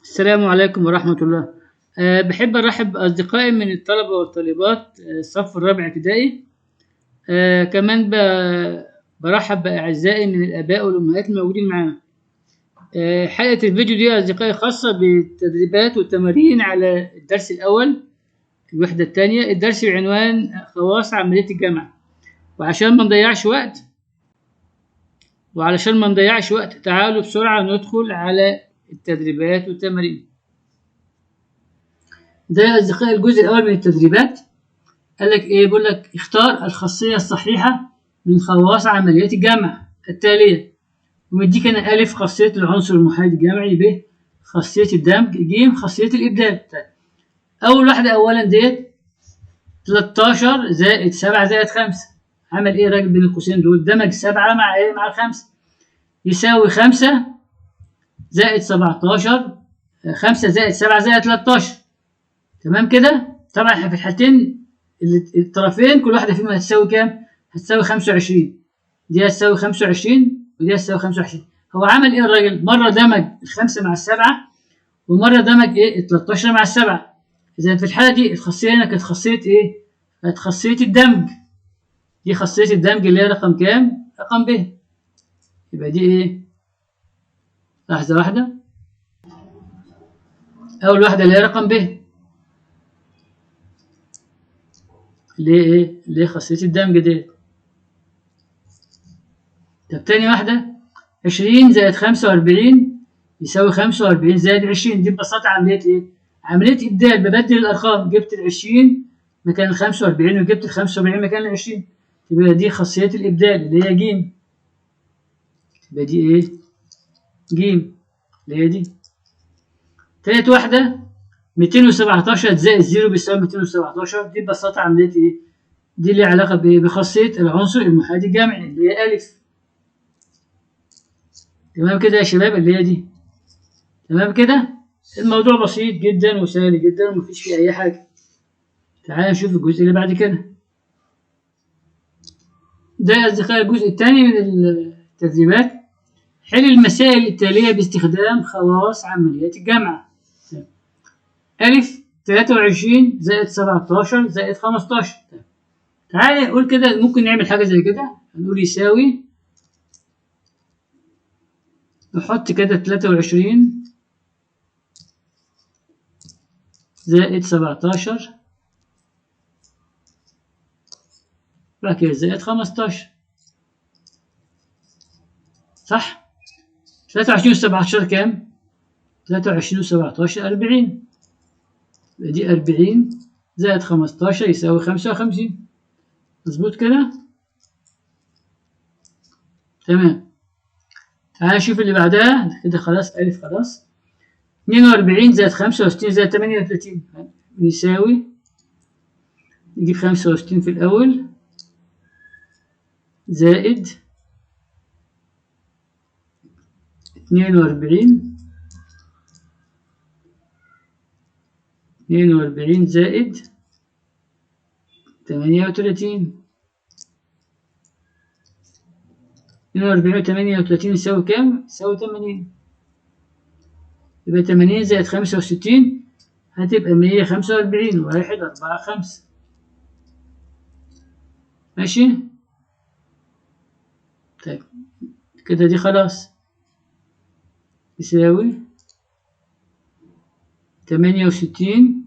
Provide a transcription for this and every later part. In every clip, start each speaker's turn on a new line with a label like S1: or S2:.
S1: السلام عليكم ورحمة الله. بحب أرحب بأصدقائي من الطلبة والطالبات، الصف الرابع ابتدائي. كمان برحب بأعزائي من الآباء والأمهات الموجودين معانا. حلقة الفيديو دي يا أصدقائي خاصة بالتدريبات والتمارين على الدرس الأول الوحدة الثانية، الدرس بعنوان خواص عملية الجمع. وعشان ما نضيعش وقت تعالوا بسرعة ندخل على التدريبات والتمارين. ده يا أصدقائي الجزء الأول من التدريبات. قال لك إيه؟ بيقول لك اختار الخاصية الصحيحة من خواص عمليات الجمع التالية، ومديك أنا ألف خاصية العنصر المحايد الجمعي، ب خاصية الدمج، ج خاصية الإبدال. طيب أول واحدة أولا ديت 13 زائد 7 زائد 5، عمل إيه الراجل بين القوسين دول؟ دمج 7 مع إيه؟ مع 5، يساوي 5 زائد 17، 5 زائد 7 زائد 13. تمام كده؟ طبعا احنا في الحالتين الطرفين كل واحدة فيهم هتساوي كام؟ هتساوي 25، دي هتساوي 25 ودي هتساوي 25. هو عمل ايه الراجل؟ مرة دمج الخمسة مع السبعة ومرة دمج ايه؟ ال 13 مع السبعة. إذا في الحالة دي الخاصية هنا كانت خاصية ايه؟ كانت خاصية الدمج. دي خاصية الدمج اللي هي رقم كام؟ رقم ب. يبقى دي ايه؟ لحظة واحدة. أول واحدة اللي هي رقم ب اللي هي ايه؟ اللي هي خاصية الدمج دي. طب تاني واحدة 20 زائد 45 يساوي 45 زائد 20. دي ببساطة عملية ايه؟ عملية إبدال، ببدل الأرقام، جبت ال 20 مكان ال 45 وجبت ال 45 مكان ال 20، تبقى دي خاصية الإبدال اللي هي ج. تبقى دي ايه؟ ج اللي هي دي. تالت واحدة 217 زائد 0 بيساوي 217. دي ببساطة عملية ايه؟ دي ليها علاقة بايه؟ بخاصية العنصر المحايد الجمعي اللي هي ألف. تمام كده يا شباب؟ اللي هي دي. تمام كده؟ الموضوع بسيط جدا وسهل جدا ومفيش فيه أي حاجة. تعالى نشوف الجزء اللي بعد كده. ده يا أصدقائي الجزء الثاني من التدريبات. حل المسائل التالية باستخدام خواص عمليات الجمع. ألف 23 زائد 17 زائد 15. تعالى نقول كده، ممكن نعمل حاجة زي كده، هنقول يساوي، نحط كده 23 زائد 17 بعد كده زائد 15، صح؟ 23 و17 كام؟ 23 و17 40، يبقى دي 40 زائد 15 يساوي 55. مظبوط كده؟ تمام. تعالى نشوف اللي بعدها كده. خلاص ألف خلاص. 42 زائد 65 زائد 38 يساوي، نجيب 65 في الأول زائد 42، 42 زائد 38، 42 و 38 يساوي كام؟ يساوي 80. يبقى 80 زائد 65 هتبقى 145، 1 4 5. ماشي؟ طيب كده دي خلاص يساوي 68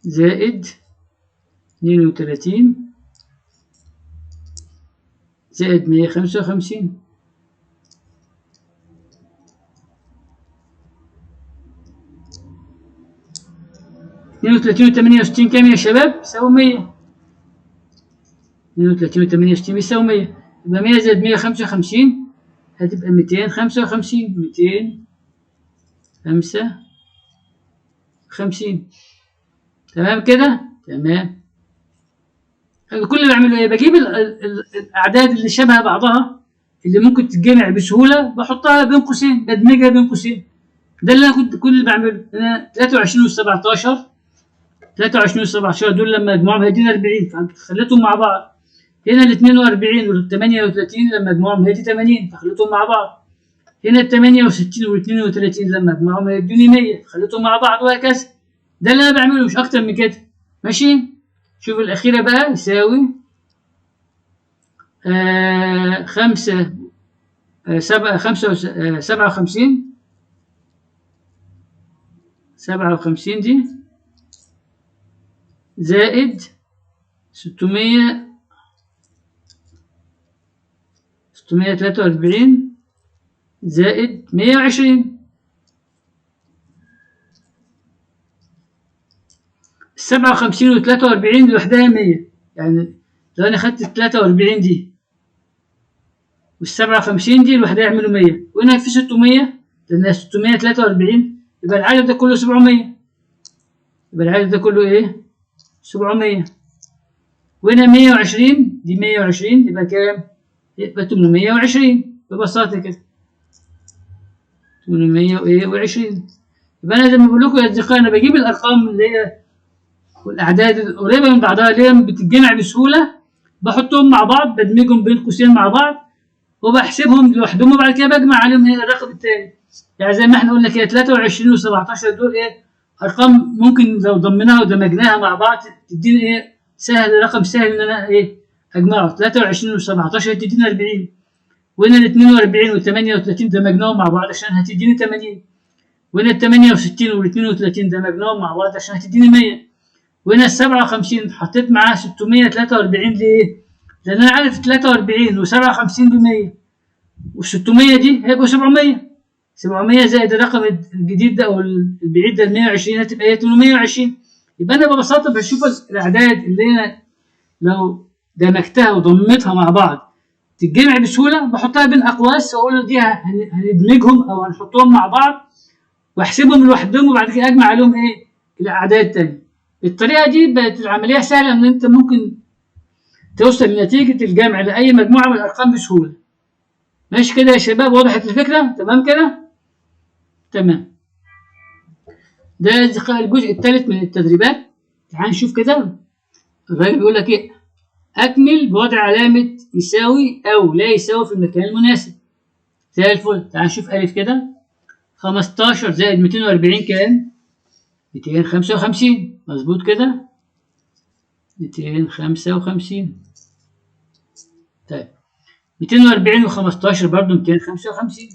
S1: زائد 32 زائد 155. 32 و68 كام يا شباب؟ يساوي 100. 32 و68 بيساوي 100، يبقى 100 زائد 155 هتبقى 255، 255. تمام كده؟ تمام. كل اللي بعمله ايه؟ بجيب الاعداد اللي شبه بعضها اللي ممكن تتجمع بسهولة بحطها بين قوسين، بدمجها بين قوسين. ده اللي انا كنت كل اللي بعمله. انا 23 و17، 23 و17 دول لما اجمعهم هيدينا 40، فخليتهم مع بعض. هنا ال 42 وال 38 لما مجموعهم هيدي 80 فخليتهم مع بعض. هنا ال 68 وال 32 لما اجمعهم هيدوني 100، خليتهم مع بعض وهكذا. ده اللي انا بعمله مش اكتر من كده. ماشي؟ شوف الاخيرة بقى يساوي 5 7 5 57 57 دي زائد 643 زائد 120. 57 و43 لوحدها 100، يعني لو انا خدت 43 دي وال57 دي لوحدها يعملوا 100، وهنا في 600 لانها 643، يبقى العدد ده كله 700، يبقى العدد ده كله ايه؟ 700. وهنا 120 دي 120 يبقى كام؟ يبقى 820 ببساطة كده، 820. يبقى أنا زي ما بقول لكم يا أصدقائي أنا بجيب الأرقام اللي هي والأعداد القريبة من بعضها اللي هي بتتجمع بسهولة، بحطهم مع بعض، بدمجهم بين قوسين مع بعض وبحسبهم لوحدهم، وبعد كده بجمع عليهم ايه الرقم التاني. يعني زي ما احنا قلنا كده 23 و17 دول ايه؟ أرقام ممكن لو ضمناها ودمجناها مع بعض تديني ايه؟ سهل، رقم سهل ان انا ايه؟ اجمعه. 23 و17 تديني 40، وهنا ال 42 وال 38 دمجناهم مع بعض عشان هتديني 80، وهنا ال 68 وال 32 دمجناهم مع بعض عشان هتديني 100، وهنا ال 57 حطيت معاها 643 ليه؟ لأن أنا عارف 43 و57 ب 100، وال 600 دي هيبقوا 700، 700 زائد الرقم الجديد ده أو البعيد ده ال 120 هتبقى ايه؟ 820. يبقى أنا ببساطة بشوف الأعداد اللي أنا لو دمجتها وضمتها مع بعض تتجمع بسهولة، بحطها بين أقواس وأقول دي هندمجهم أو هنحطهم مع بعض وأحسبهم لوحدهم، وبعد كده أجمع عليهم إيه؟ الأعداد التانية. بالطريقة دي بقت العملية سهلة، إن أنت ممكن توصل لنتيجة الجمع لأي مجموعة من الأرقام بسهولة. ماشي كده يا شباب؟ وضحت الفكرة؟ تمام كده؟ تمام. ده الجزء الثالث من التدريبات. تعال نشوف كده الراجل بيقول لك إيه؟ أكمل بوضع علامة يساوي أو لا يساوي في المكان المناسب. زي الفل. تعال نشوف ألف كده، 15 زائد 240 كام؟ 255، مظبوط كده؟ 255. طيب 240 و15 برضه 255،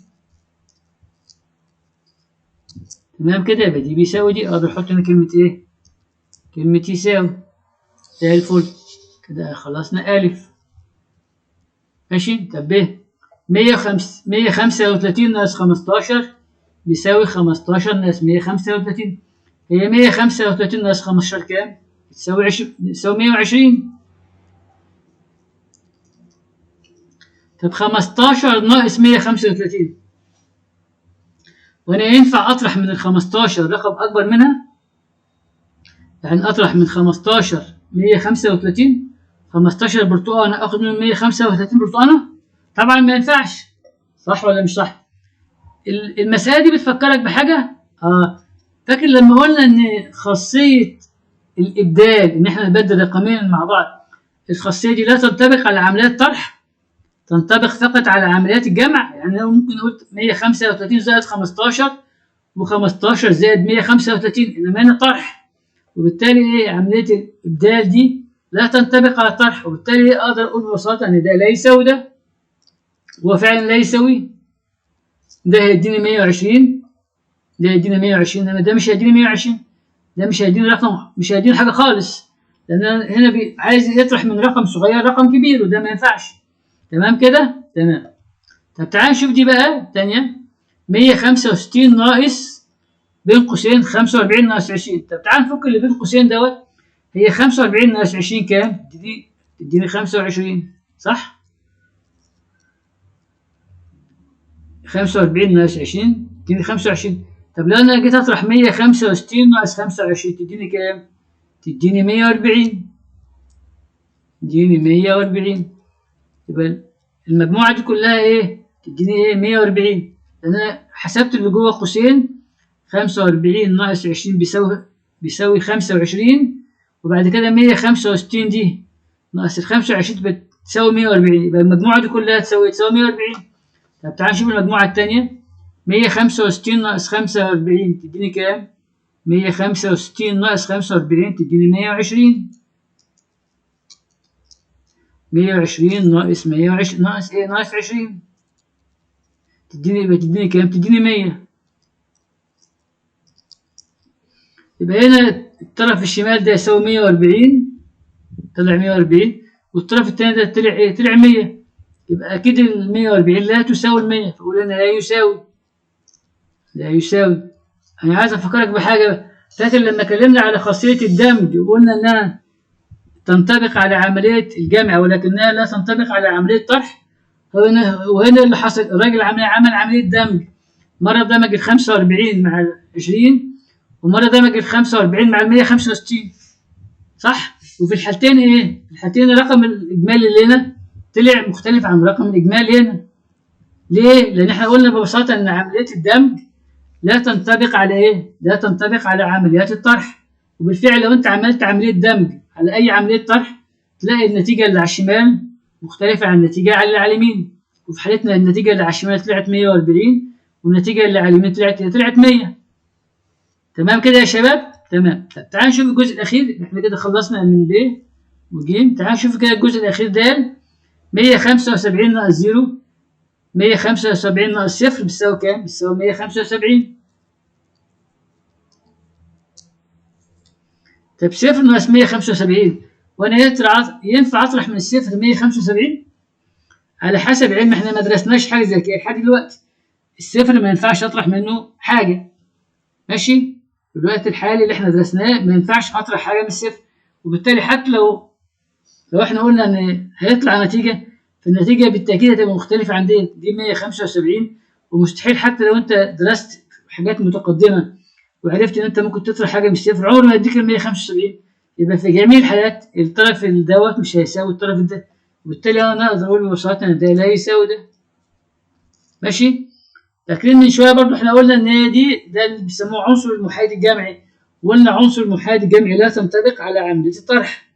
S1: تمام كده؟ يبقى دي بيساوي دي، أقدر أحط هنا كلمة إيه؟ كلمة يساوي. زي الفل كده، خلصنا ألف. ماشي. طب ب 135 ناقص 15 بيساوي 15 ناقص 135. هي 135 ناقص 15 كام؟ تساوي 20، تساوي 120. طب 15 ناقص 135، وأنا ينفع أطرح من ال 15 رقم أكبر منها؟ يعني أطرح من 15 135، 15 برتقانة آخد منهم 135 برتقانة؟ طبعا ما ينفعش، صح ولا مش صح؟ المسألة دي بتفكرك بحاجة؟ فاكر لما قلنا إن خاصية الإبدال، إن إحنا نبدل رقمين مع بعض، الخاصية دي لا تنطبق على عمليات طرح، تنطبق فقط على عمليات الجمع. يعني ممكن نقول 135 زائد 15 و15 زائد 135، إنما هنا طرح، وبالتالي إيه عملية الإبدال دي لا تنطبق على الطرح، وبالتالي أقدر أقول ببساطة إن ده لا يساوي ده، هو فعلا لا يساوي ده، هيديني 120، ده هيديني 120، إنما ده مش هيديني 120، ده مش هيديني رقم، مش هيديني حاجة خالص، لأن هنا عايز يطرح من رقم صغير رقم كبير، وده ما ينفعش. تمام كده؟ تمام. طب تعال نشوف دي بقى تانية، 165 ناقص بين قوسين 45 ناقص 20. طب تعال نفك اللي بين قوسين دوت، هي 45 ناقص 20 كام؟ تديني 25، صح؟ 45 ناقص 20 تديني 25. طب لو انا جيت اطرح 165 ناقص 25 تديني كام؟ تديني 140، تديني 140. يبقى المجموعة دي كلها ايه؟ تديني ايه؟ 140، لأن أنا حسبت اللي جوه قوسين 45 ناقص 20 بيساوي 25، وبعد كده 165 دي ناقص ال 25 تبقى تساوي 140، يبقى المجموعة دي كلها تساوي 140. طب تعال نشوف المجموعة التانية، 165 ناقص 45 تديني كام؟ 165 ناقص 45 تديني 120. 120 ناقص 120 ناقص ايه؟ ناقص 20 تديني، يبقى تديني كام؟ تديني 100. يبقى هنا الطرف الشمال ده يساوي 140، طلع 140، والطرف الثاني ده طلع ايه؟ طلع 100. يبقى اكيد ال 140 لا تساوي ال 100، فاقول انا لا يساوي، لا يساوي. انا عايز افكرك بحاجه، فاكر لما اتكلمنا على خاصيه الدمج وقلنا انها تنطبق على عمليه الجمع ولكنها لا تنطبق على عمليه طرح؟ وهنا اللي حصل الراجل عمل عمليه دمج، مره دمج ال 45 مع ال 20، ومره دمج ال 45 مع ال 165، صح؟ وفي الحالتين ايه؟ في الحالتين الرقم الاجمالي اللي هنا طلع مختلف عن الرقم الاجمالي هنا. ليه؟ لان احنا قلنا ببساطه ان عمليه الدمج لا تنطبق على ايه؟ لا تنطبق على عمليات الطرح. وبالفعل لو انت عملت عمليه دمج على اي عمليه طرح تلاقي النتيجه اللي على الشمال مختلفه عن النتيجه اللي على اليمين. وفي حالتنا النتيجه اللي على الشمال طلعت 140 والنتيجه اللي على اليمين طلعت 100. تمام كده يا شباب؟ تمام. طب تعال نشوف الجزء الاخير، احنا كده خلصنا من ب وج. تعال نشوف كده الجزء الاخير ده 175 ناقص 0، 175 ناقص 0 بتساوي كام؟ بتساوي 175. طب 0 ناقص 175، وانا ينفع اطرح من الصفر 175؟ على حسب علم احنا ما درسناش حاجه زي كده لحد دلوقتي. الصفر ما ينفعش اطرح منه حاجه، ماشي؟ في الوقت الحالي اللي احنا درسناه ما ينفعش اطرح حاجه من الصفر، وبالتالي حتى لو احنا قلنا ان هيطلع نتيجه، فالنتيجه بالتاكيد هتبقى مختلفه عن دي 175، ومستحيل حتى لو انت درست حاجات متقدمه وعرفت ان انت ممكن تطرح حاجه من الصفر عمر ما يديك ال 175. يبقى في جميع الحالات الطرف دوت مش هيساوي الطرف ده، وبالتالي انا اقدر اقول ببساطه ان ده لا يساوي ده، ماشي؟ فاكرين من شويه برضو احنا قلنا ان هي دي ده اللي بيسموه عنصر المحايد الجمعي، وقلنا عنصر المحايد الجمعي لا تنطبق على عمليه الطرح.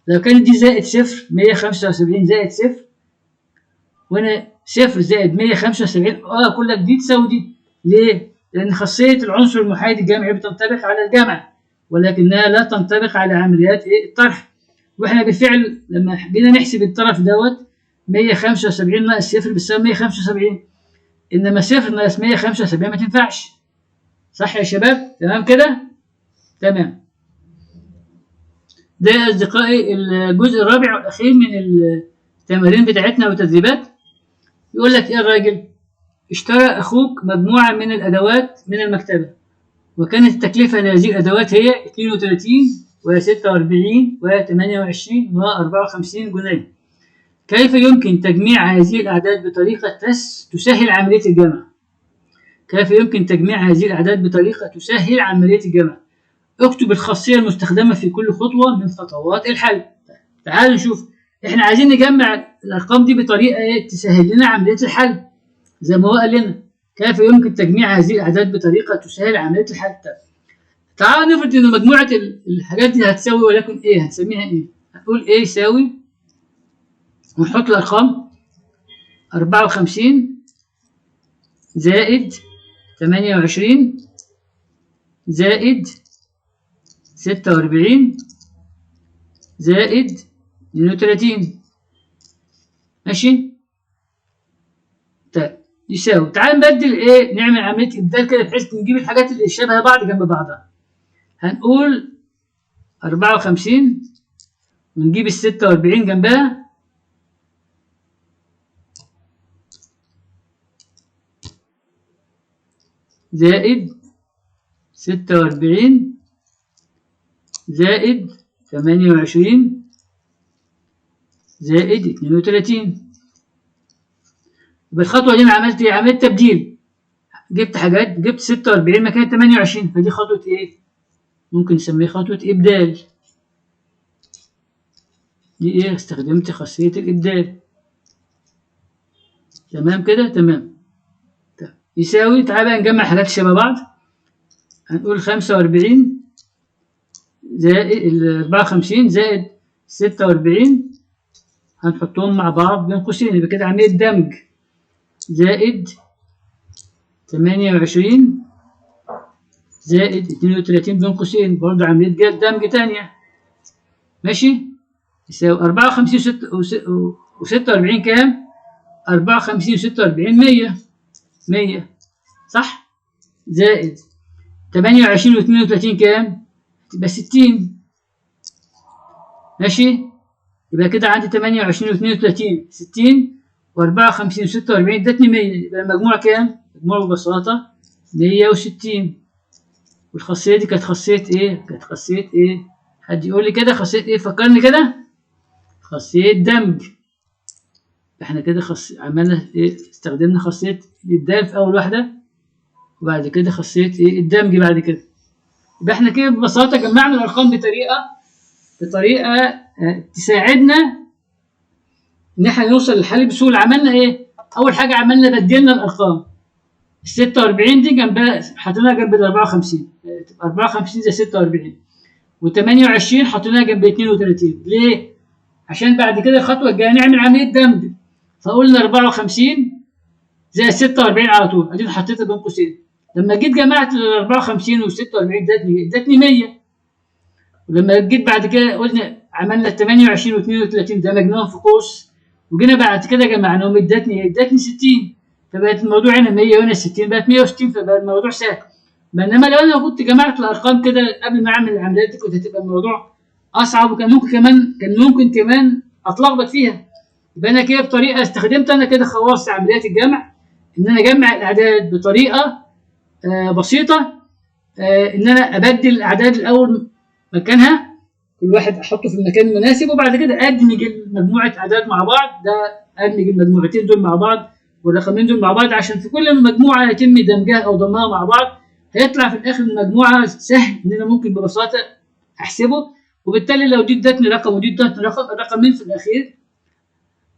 S1: لو كانت دي زائد صفر، 175 زائد صفر، وهنا صفر زائد 175، كلك دي تساوي دي. ليه؟ لأن خاصية العنصر المحايد الجمعي بتنطبق على الجمع ولكنها لا تنطبق على عمليات ايه؟ الطرح. واحنا بالفعل لما جينا نحسب الطرف دوت 175 ناقص صفر بتساوي 175، انما صفر ناقص 175 ما تنفعش. صح يا شباب؟ تمام كده؟ تمام. ده يا اصدقائي الجزء الرابع والاخير من التمارين بتاعتنا والتدريبات. يقول لك ايه الراجل؟ اشترى اخوك مجموعه من الادوات من المكتبه، وكانت التكلفه لهذه الادوات هي 32 و 46 و 28 و 54 جنيه. كيف يمكن تجميع هذه الاعداد بطريقه تسهل عمليه الجمع؟ كيف يمكن تجميع هذه الاعداد بطريقه تسهل عمليه الجمع؟ اكتب الخاصيه المستخدمه في كل خطوه من خطوات الحل. تعالوا نشوف، احنا عايزين نجمع الارقام دي بطريقه ايه تسهل لنا عمليه الحل، زي ما هو قال لنا كيف يمكن تجميع هذه الاعداد بطريقه تسهل عمليه الحل. تعالوا نفرض ان مجموعه الحاجات دي هتساوي ولكن ايه، هنسميها ايه؟ هنقول ايه يساوي، ونحط الارقام 54 زائد 28 زائد 46 زائد 32، ماشي؟ طيب يساوي. تعال نبدل ايه، نعمل عملية ابدال كده بحيث نجيب الحاجات اللي شبه بعض جنب بعضها. هنقول 54 ونجيب ال 46 جنبها، زائد 46 زائد 28 زائد 32. بالخطوة دي أنا عملت إيه؟ عملت تبديل، جبت حاجات، جبت 46 مكان 28، فدي خطوة إيه؟ ممكن نسميها خطوة إبدال. دي إيه؟ استخدمت خاصية الإبدال. تمام كده؟ تمام. طيب يساوي، تعالى بقى نجمع حاجات شبه بعض. هنقول 45 زائد 54 زائد 46، هنحطهم مع بعض بين قوسين، يبقى كده عملية دمج، زائد 28 زائد 32 بين قوسين، برضه عملية دمج تانية. ماشي، يساوي 54 و46 كام؟ 54 و46 100، 100 صح؟ زائد 28 و32 كام؟ تبقى 60. ماشي، يبقى كده عندي 28 و32 60 و54 و46 ادتني 100، يبقى المجموع كام؟ المجموع ببساطة 160. والخاصية دي كانت خاصية ايه؟ كانت خاصية ايه؟ حد يقول لي كده خاصية ايه؟ فكرني كده. خاصية دمج. احنا كده عملنا ايه؟ استخدمنا خاصية الإبدال في أول واحدة، وبعد كده خاصية ايه؟ الدمج بعد كده. يبقى احنا كده ببساطة جمعنا الأرقام بطريقة تساعدنا إن احنا نوصل للحل بسهولة. عملنا ايه؟ أول حاجة عملنا بدلنا الأرقام. ال 46 دي جنبها حطيناها جنب ال 54، تبقى 54 زي 46، و28 حطيناها جنب 32. ليه؟ عشان بعد كده الخطوة الجاية نعمل عملية دمج. فقلنا 54 زي 46 على طول، ادينا حطيتها بين قوسين. لما جيت جمعت ال 54 و 46 ادتني 100. ولما جيت بعد كده قلنا عملنا 28 و 32 دمجناهم في قوس، وجينا بعد كده جمعناهم ادتني 60. فبقت الموضوع هنا 100 وهنا 60، بقت 160، فبقى الموضوع سهل. بينما لو انا كنت جمعت الارقام كده قبل ما اعمل العمليات دي كنت هتبقى الموضوع اصعب، وكان ممكن كمان اتلخبط فيها. يبقى انا كده بطريقة استخدمت انا كده خواص عمليات الجمع، ان انا اجمع الاعداد بطريقة بسيطة، ان انا ابدل الاعداد الاول مكانها، كل واحد احطه في المكان المناسب، وبعد كده ادمج مجموعة اعداد مع بعض. ده ادمج المجموعتين دول مع بعض والرقمين دول مع بعض، عشان في كل مجموعة يتم دمجها او ضمها مع بعض، هيطلع في الاخر المجموعة سهل ان انا ممكن ببساطة احسبه. وبالتالي لو دي ادتني رقم ودي ادتني رقم، الرقمين في الاخير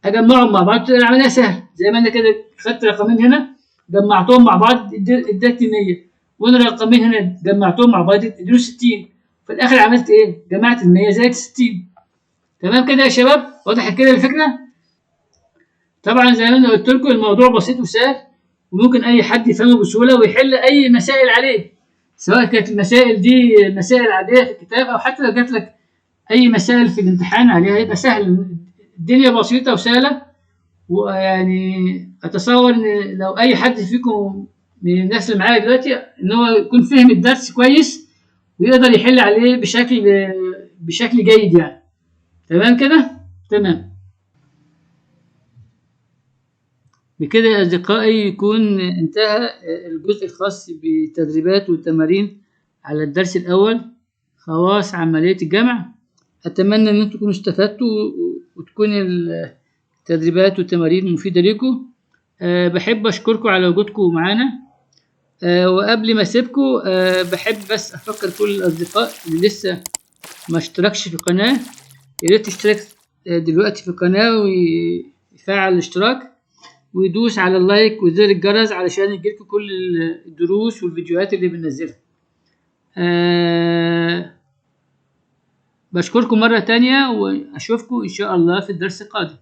S1: اجمعهم مع بعض، تبقى العملية سهلة. زي ما انا كده خدت رقمين هنا جمعتهم مع بعض ادتني 100، وانا رقمين هنا جمعتهم مع بعض ادوني 60. في الاخر عملت ايه؟ جمعت ال 100 زائد 60. تمام كده يا شباب؟ وضحت كده الفكرة؟ طبعا زي ما انا قلت لكم الموضوع بسيط وسهل، وممكن اي حد يفهمه بسهولة ويحل اي مسائل عليه، سواء كانت المسائل دي مسائل عادية في الكتاب او حتى لو جات لك اي مسائل في الامتحان عليها يبقى سهل. الدنيا بسيطة وسهلة، ويعني اتصور ان لو اي حد فيكم من الناس اللي معايا دلوقتي ان هو يكون فهم الدرس كويس ويقدر يحل عليه بشكل جيد يعني. تمام كده؟ تمام. بكده يا أصدقائي يكون انتهى الجزء الخاص بالتدريبات والتمارين على الدرس الأول خواص عملية الجمع. أتمنى أن انتم تكونوا استفدتوا وتكون التدريبات والتمارين مفيدة لكم. بحب أشكركم على وجودكم معانا. وقبل ما أسيبكم بحب بس أفكر كل الأصدقاء اللي لسه ما اشتركش في القناة، يا ريت تشترك دلوقتي في القناة ويفعل الاشتراك ويدوس على اللايك وزر الجرس علشان يجيلكم كل الدروس والفيديوهات اللي بننزلها. بشكركم مرة تانية وأشوفكم إن شاء الله في الدرس القادم.